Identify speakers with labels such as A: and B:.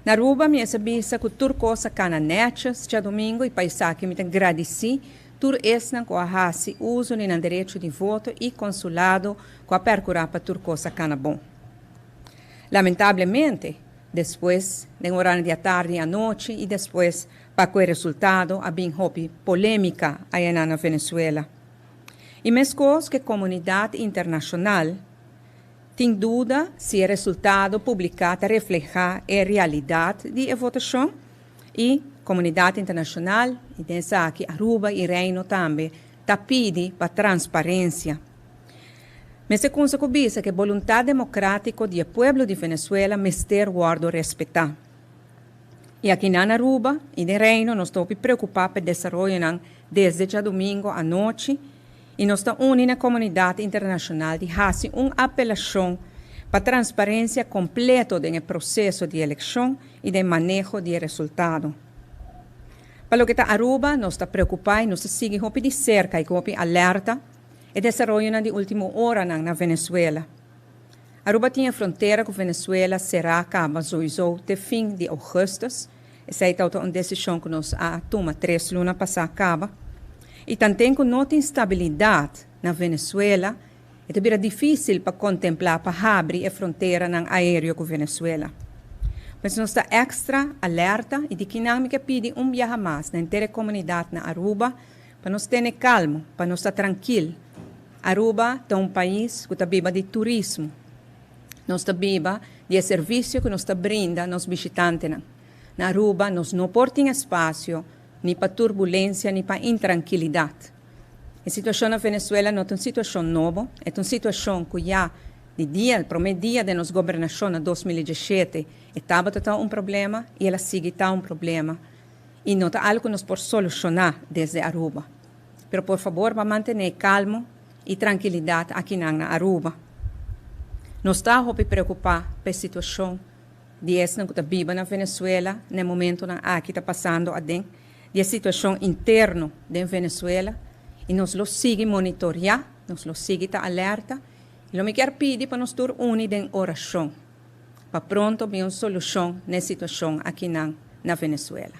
A: Na Aruba mi a bisa ku tur kos a kana netjes djadumingu i pa esaki mi ta gradisí tur esnan ku a hasi uso di nan derecho di voto i konsulado ku a perkurá pa tur kos a kana bon. Lamentablemente, despues den oranan di atardi i anochi i despues pa ku e resultado a bin hopi polémika ayanan na Venezuela. I meskos ku e komunidat internashonal tin duda si e resultado publiká ta reflehá e realidat di e votashon i komunidat internashonal i den esaki Aruba i Reino tambe ta pidi pa transparensia. Mester kumsa ku bisa ku e boluntat demokrátiko di e pueblo di Venezuela mester wòrdu respetá. I aki na Aruba i den Reino nos ta hopi preokupá pa e desaroyonan desde djadumingu anochi i nos ta uni na komunidat internashonal di hasi un apelashon pa transparensia kompleto den e proseso di elekshon i den maneho di e resultado. Pa loke ta Aruba, nos ta preokupá i nos ta sigui hopi di serka i ku hopi alerta e desaroyonan di último oranan na Venezuela. Aruba tin e frontera ku Venezuela será kaba sowieso te fin di ougùstùs. Esei ta un desishon ku nos a tuma 3 luna pasá kaba. I tanten ku no tin stabilidat na Venezuela, e ta bira difísil pa kontemplá pa habri e fronteranan aéreo ku Venezuela. Mas nos ta èkstra alerta i di akinan mi ke pidi un biaha mas na henter komunidat na Aruba pa nos tene kalma, pa nos ta trankil. Aruba ta un pais ku ta biba di turismo. Nos ta biba di servisio ku nos ta brinda nos bishitantenan. Na Aruba nos no por tin espasio ni pa turbulensia ni pa intrankilidat. E situashon na Venezuela no ta un situashon nobo, ta un situashon ku ya di dia, promé dia di nos gobernashon na 2017, tabata un problema i el a sigui ta un problema. I no ta algu ku nos por solushoná desde Aruba. Pero por fabor, pa mantené kalma i trankilidat aki na Aruba. Nos ta hopi preokupá pa e situashon di esnan ku ta biba na Venezuela, na e momentonan aki ta pasando aden, di e situashon interno di Venezuela, i nos lo sigui monitoriá, nos lo sigui ta alerta, i lo mi ke pidi pa nos tur uni den orashon, pa pronto bin un solushon na e situashon aki na Venezuela.